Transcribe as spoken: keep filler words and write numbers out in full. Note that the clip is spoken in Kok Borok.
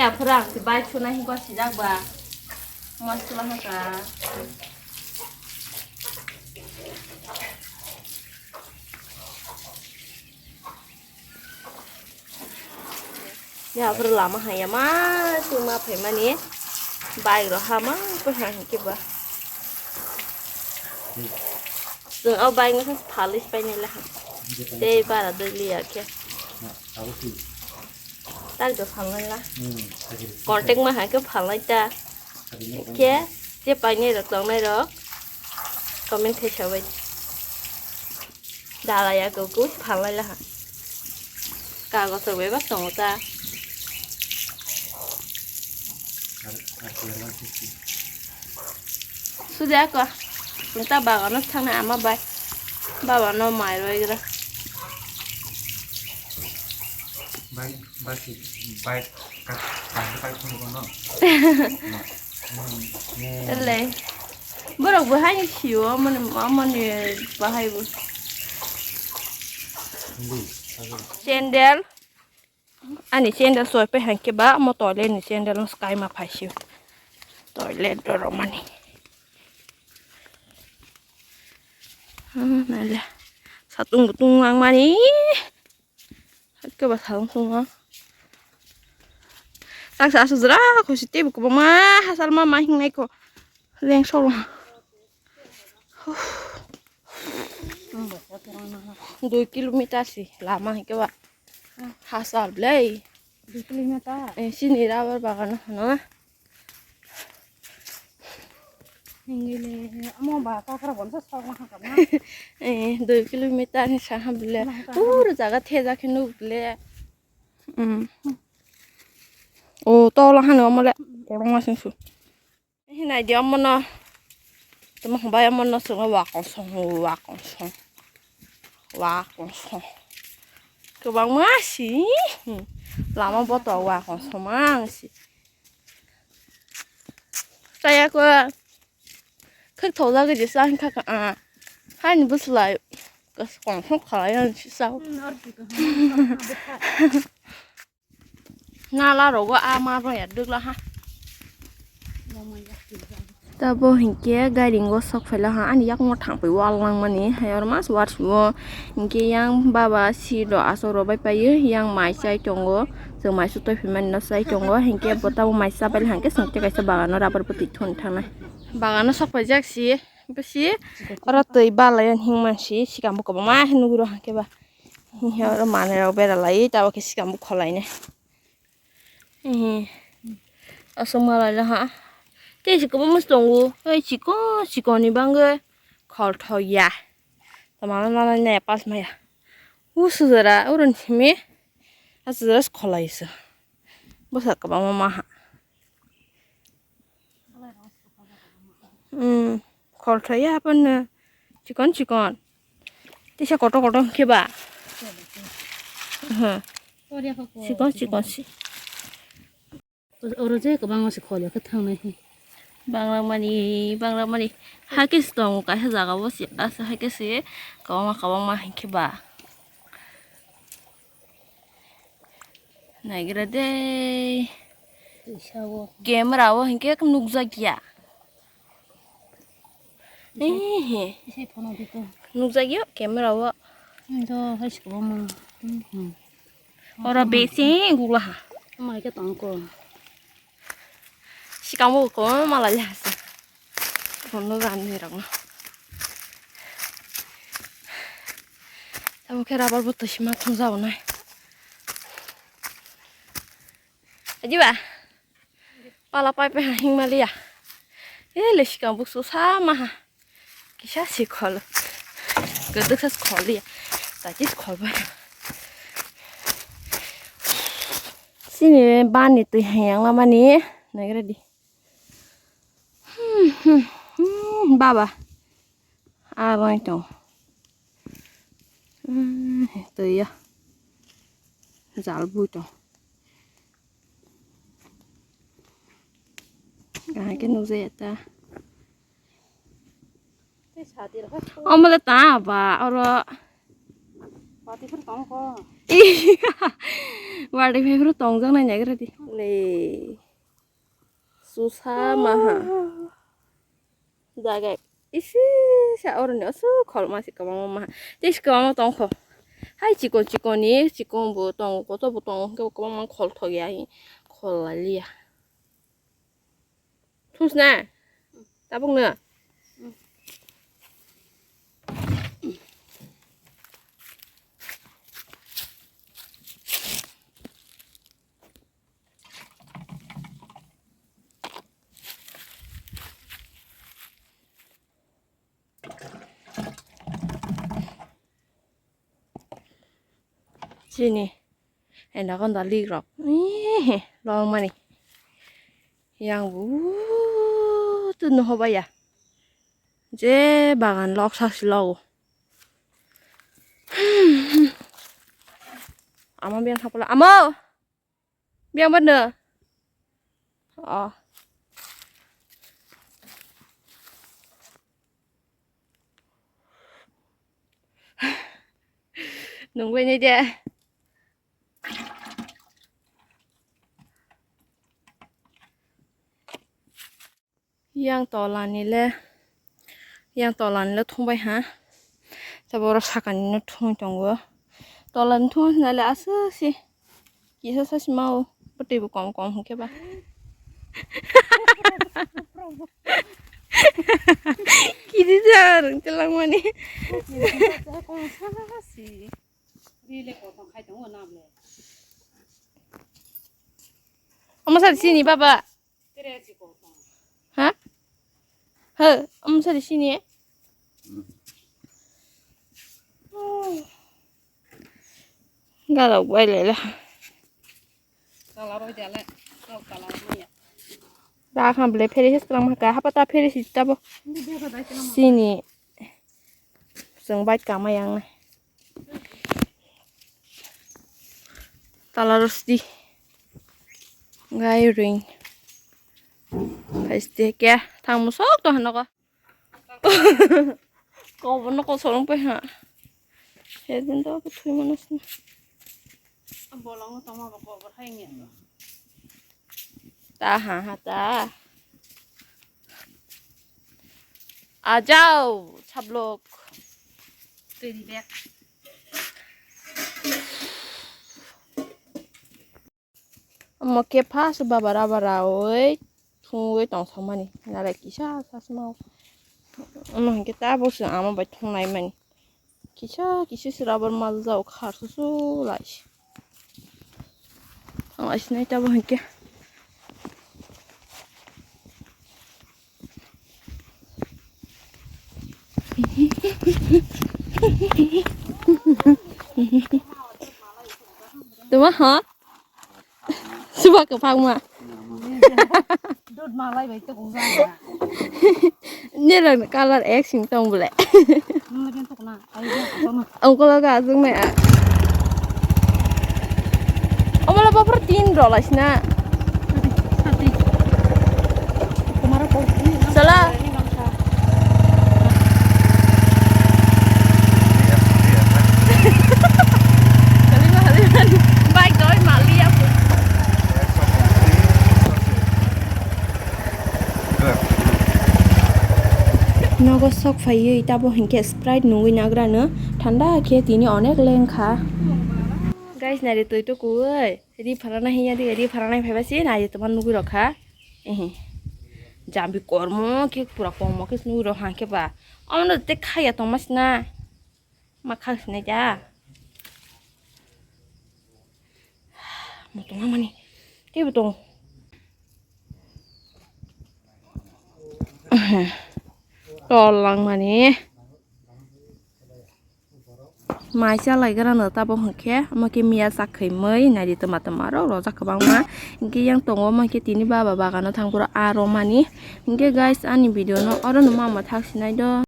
Aphuru ang si bai suna hingko sijak ba. Masla haka. Ya, aphuru lama haya ma, tuma phaimani. Bike rok hama, ko ha hingke ba. Chwng o bike no sa phalwi pai nai la ha. Tei bara dwli ya khe. Tak do phalnai la. Contact ma ha khe phalnai ta. Khe je painai rok tongnai rok comment khai sabai. Dala ya ko ko phalnai la ha. Kagos rok bebak tongo ta. Sudi ako. Nta bagano thangna ama bai. Baba no mai roi gra. Bai, bai, bai, bai, bai, bai, bai, bai. Ele. Borok bo hai sio mani, mani bahai bo. Sandal. Ani sandal soi pe hangke ba mo toilet ni sandal no sky ma phai sio. Toilet do romani. Hmm, nale. Satung butung ang mani. Hake ba satung tunga. Tak sa asujra ko siti buku ma hasal ma ma hing nai ko. Leng solo. Dui kilometer si lama hake ba. Hasal blai. Dui kilometer. Eh, sini rubber bagan no. Hingile, amo ba kakra bonsa sok ma hakam na. Eh, dui kilometer ni saha bile. Pura jaga theja khe nuk bile. Hmm. O, tola hano mole. Korong asing su. Hinai di omono. Tamo hbai omono sungo wakong song, wakong song. Wakong song. Kwbangma si. Lama boto wakong song mang si. Chaya ko khak thok jagwi je sa kha kha a. Haini bwslai kong song khalai ang si sao. Nala rogo a ma rong ya dwgla ha. Tabo hinkhe gairingo sok phaila ha ani yakmo thangpui wal langmani hai oro mas warsuo hinkhe yang baba siro asoro bai paio yang mai chai tongo chwng mai sutoi phaimani no chai tongo hinkhe bo tabo mai chabaili hinkhe chwng tei kaisa bagano rubber bwtwi thun thangnai bagano sok paijak si bisi oro twi balai hingmansi sikang bo kwbangma khe nuguro hinkhe ba hinkhe oro manwi rok beralai tabo khe sikang bo kholainai. Ehe. Aswk malai la ha. Tei se kwbangma se tongo. Tei chikon chikon ni bagwi khol thok ya. Tama nana ne pas maya. O sujara oro ni simi. A sujara se kholai se. Bwsa kwbangma ma ha. Hmm, khol thaya hapon no chikon chikon. Tisa koto koto khe ba. Hmm. Chikon chikon si. Oro je kwbangma se khol ya khe thangnai. Bangra mani, bangra mani. Hakhe se tongo kaisa jaga o se asa hakhe se kwbangma kwbangma hinkhe ba. Naigra de. Camera o hinkhe nukjak ya. Ehe. Nukjak ya camera o. Oro besi gula ha. Sikamo ko mala ya se. Kono gan ni rok no. Tamo khe rubber bo tosi ma thung jao nai. Aji ba? Pala pai pai ha hing mali ya. E le sikang buksu sa ma ha. Kisa si khol. Keduk sa khol ya. Tati khol ba. Sini bani tui hayang lamani. Naigra di. Hmm, hmm, hmm, baba. Abai tong. Hmm, tui ya. Jal bui tong. Kahai ke nukjaya ta. Omo le ta ba oro. Wati phuru tong ko. Iya. Wati phuru tong jang nai nai gra di. Ni susa maha. Jaga isi sa oroni osu khol masi kwbangma maha. Tis kwbangma tongkho. Hai chikon chikon ni chikon bo tongo, kotor bo tongo, hwnkhe bo kwbangma khol thok ya, khol lai liya. Thus na? Tabuk no? Chini enda konda lik rok. Ehe, long mani. Yang bu tu no hoba ya. Je bagan lok sa si logo. Ama biang thapala. Amo! Biang bano. Oh. Nungwi ni de. Yang tola ni le, yang tola ni le thung bai ha. Tei borok saka ni no thung tongo. Tola ni thung nai le aswk si. Kisa sa si mau. Bwtwi bo kom kom hwnkhe ba. Kiri jar wng tei langmani. Omo sa sini baba. Ha? He, omo sa sini. Gala bai le le. Da khan ble pheri se tlang ka hapa ta pheri si tabo. Sini. Chwng bike kama yang nai. Tala rosdi. Gai ring. Phaiste kya thang musok to hanoko. Kobor no kosor wng pai ha. Hedin to ko thui manas na. Bolong tongma ba kobor hai ngi. Ta ha ha ta. आ जाओ सब लोग। तेरी bag. Omo khe first baba raba raui thungwi tongthokmani nalai kisa sasmao. Omo hinkhe tabuk se ama bai thunglai mani. Kisa kisa se rubber maljak kharsusu lai se. Thang lai sinai tabuk hinkhe. Tuma ha? Suba kwbangma. Dud malai bai tuk wngkha. Nirok ni colour ek sing tong bole. Nang lagi tuk na. Ayo, ayo, ayo. Ang ko laga asung na ya. Omala bapar tin rola sina. Sati, sati. Tomorrow ko. Sala. Halima, halima. Bike doi mali ya. Nogo sok phaiwi tabo hinkhe Sprite nungwi nagrano thanda khe tini onek lengkha. Guys, nari twi to kuwi ri pharana hiya di ri pharana phaiba si nari tongma nugwi rokha. Ehe. Jambi kormo khe pura kormo khe nugwi rokha khe ba. Omono te khaya tongma sina. Ma khak sinai ja. Mo tong mani. Tei bo tong. Tol lang mani. Mai cha lai gra no tabo hwnkhe, omo khe miya cha khwi mui, nai di toma toma rok rojak kwbangma. Hinkhe yang tongo, omo khe tini baba bagano thang phuru aro mani. Hinkhe guys, ani video no oro no ma ma thak sinai do.